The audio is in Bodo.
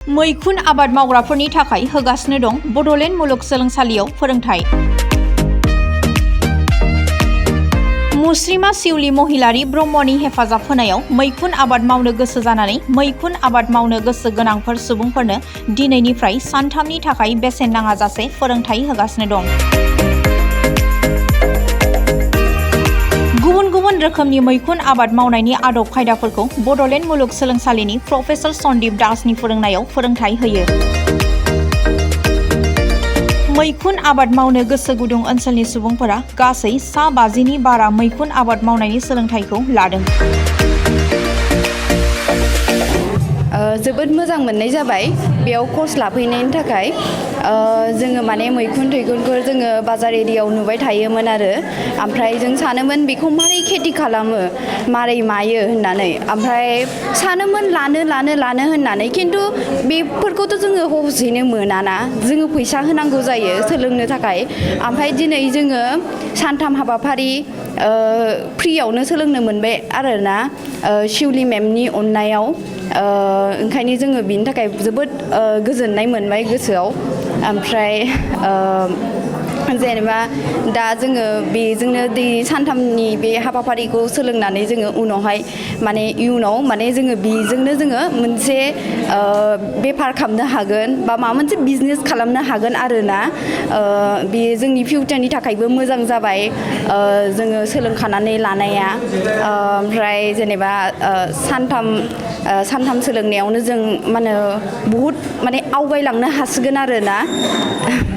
मैखुन आबाद मावग्राफोरनि थाखाय होगासिनो दं बड'लेण्ड मुलुगसोलोंसालियाव फोरोंथाय। मुस्रिमा शिउली महिलारी ब्रह्मनि हेफाजाब होनायाव मैखुन आबाद मावनो गोसो जानानै मैखुन आबाद मावनो गोसो गोनांफोर सुबुंफोरनो दिनैनिफ्राय सानथामनि थाखाय बेसेन नाङाजासे फोरोंथाय होगासिनो दं। गुबुन गुबुन रोखोमनि मैखुन आबाद मावनायनि आदब खायदाफोरखौ बड'लेण्ड मुलुगसोलोंसालिनि प्रफेसर सन्दीप दासनि फोरोंनायाव फोरोंथाय होयो। मैखुन आबाद मावनो गोसो गुदुं ओनसोलनि सुबुंफोरा गासै सा 50नि बारा मैखुन आबाद मावनायनि सोलोंथायखौ लादों। जोबोद मोजां मोननाय जाबाय बेयाव कर्स लाफैनायनि थाखाय। जोङो माने मैखुन थैखुनखौ जोङो बाजार एरियायाव नुबाय थायोमोन आरो ओमफ्राय जों सानोमोन बेखौ मारै खेथि खालामो मारै मायो होननानै ओमफ्राय सानोमोन लानो होननानै खिन्थु बेफोरखौथ' जोङो हहसैनो मोनाना जोङो फैसा होनांगौ जायो सोलोंनो थाखाय। ओमफ्राय दिनै जोङो सानथाम हाबाफारि फ्रियावनो सोलोंनो मोनबाय आरोना शिउली मेमनि अननायाव। ओंखायनो जोङो बिनि थाखाय जोबोद गोजोननाय मोनबाय गोसोआव। ओमफ्राय जेनेबा दा जोङो बेजोंनो सानथामनि बे हाबाफारिखौ सोलोंनानै जोङो उनावहाय माने इयुनाव माने जोङो बेजोंनो जोङो मोनसे बेफार खालामनो हागोन बा माबा मोनसे बिजनेस खालामनो हागोन आरोना। बेयो जोंनि फिउचारनि थाखायबो मोजां जाबाय जोङो सोलोंखानानै लानाया। ओमफ्राय जेनेबा सानथाम सोलोंनायावनो जों मा होनो बहुद माने आवगायलांनो हासिगोन आरोना।